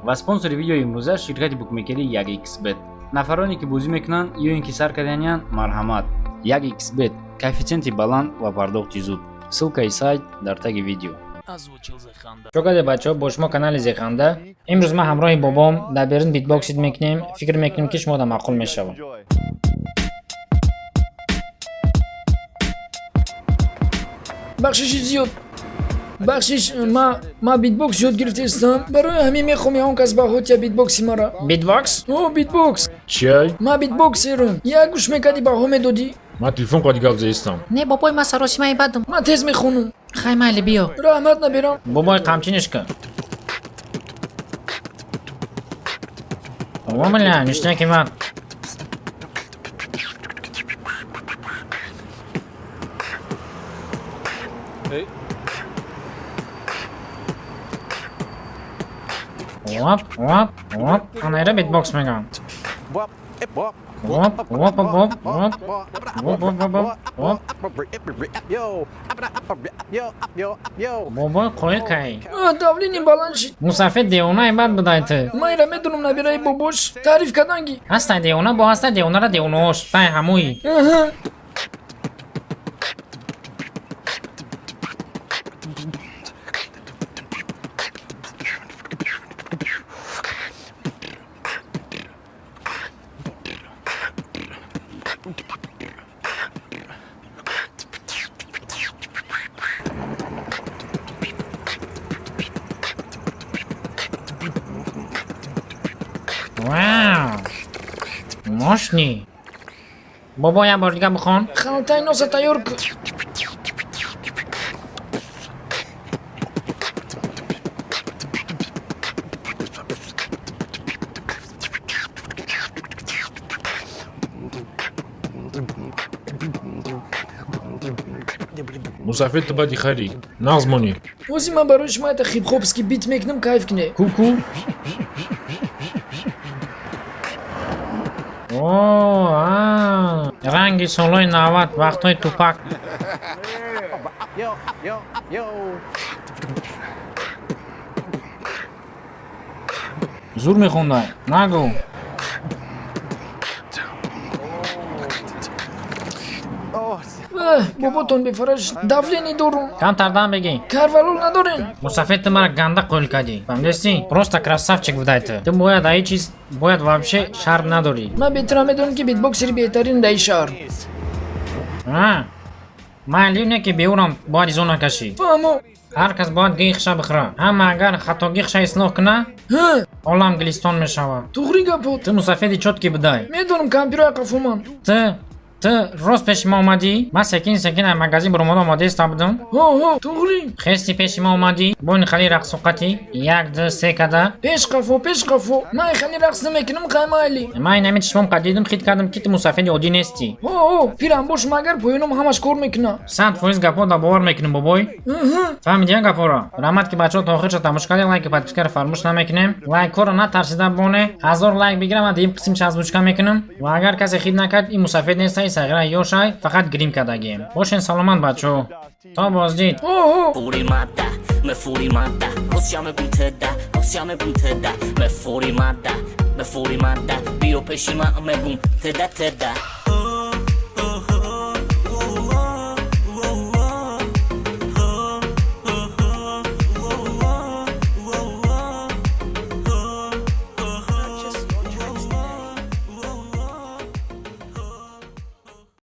Ва спонсори видеои имрӯза ширкати букмекерии 1xBet. Нафароне ки бозӣ мекунанд ё ин ки сар карданиянд, марҳамат. 1xBet коэффитсиенти баланд ва пардохти зуд. Ссылкаи сайт дар таги видео. Озвучил Зеханда. Чо каде, бачаҳо, бо шумо канали Зеханда. Имрӯз ман ҳамроҳи бобом дар берун битбоксинг мекунем. Фикр мекунем, ки шумо да маъқул мешавад. Бахшиши зиёд, бахшиш, ма битбокс ёд гирифтаистам, барои ҳамин мехоҳам ягон кас ба ҳотия битбокси мара. Битбокс? О, битбокс. Чиай? Ма битбоксерам, як гӯш мекардӣ, баҳо медодӣ. Ман телефон қади гап заистам. Не, бобой, ман саросимаи бадам. Ман тез мехонам. Хай, майли, биё. Раҳмат, наберам. Бобой, қамчинишка. О, бля, ништяки ман. Оп, оп, оп. Ана битбокс мегам. Оп, оп, оп, оп, оп. Оп, оп, оп, оп, оп. Бобой, қоил кай. А, давление баланд шид. Мусафед девонаи бад будай ту. Ман ира медонам, набираи бобош таъриф карданги. Ҳастай девона, бо ҳастай девонара девонаош. Тай ҳамуи. Аҳа. Вау. Мощный. Бобо, як бор дига бихон. Халтаи носа тайёр кун. Мусафед, ту баъди харӣ. Нағз монӣ. Ҳозир ман барои шумо якта хипхопский бит мекунам, кайф кунед. Ку-ку. О, а, ранги солҳои 90, вақтҳои Тупак. Зур мехондай. Нагу. Эҳ, боботон бефараш, давление дорум. Камтар дам бигӣ. Карвалол надорем? Мусафед, ту мара ганда қоил кардӣ. Фаҳмидастӣ? Просто красавчик будай ту. Ту бояд аи чиз бояд вообще шарм надорӣ. Ман беҳтарам медонам, ки битбоксери беҳтарин дар ин шаҳр. А? Майли, не ки беурам бояд изо накашӣ. Фаҳмо. Ҳар кас бояд гии хиша бихӯра. Ҳама агар хатогӣ хиша ислоҳ куна, олам гилистон мешавад. Туғри гапот. Ту мусафеди чёткий будай. Медонам, кампирои қафоман. Ту рост пеши ма омадӣ, ман секин секин аз магазин баромада омодаиста будам. Ҳо, ҳо, туғри. Хести пеши ма омадӣ, бо ин хали рақсуқати як, ду, се када. Пеш, қафо, пеш, қафо. Ман хали рақс намекунам, қай, майли. Ман инами чишмом қа дидум, хит кардам, ки ту мусафеди оддӣ нестӣ. Ҳо, ҳо, пирам бошам агар, поёном ҳамаш кор мекуна. 100% гапҳо да бовар мекунем, бобой. Фаҳмидӣ гапҳоро? Раҳмат, ки бачаҳо то охирша тамошо кардем. Лайки подпискаро фаромӯш намекунем. Лайкҳоро натарсида боне, 1000 лайк бигирам ва дигим қисмша озвучка мекунам. Ва агар касе хит накард, ин мусафед неста, ин сағира ёшай, фақат грим кардагием. Бошен саломат, бачаҳо, то боздид. Ҳо, ҳо. Furimata, me furimata, Русия мегум тда, Русия мегум тда, me furimata, me furimata, биё пеши ман, мегум тда тда.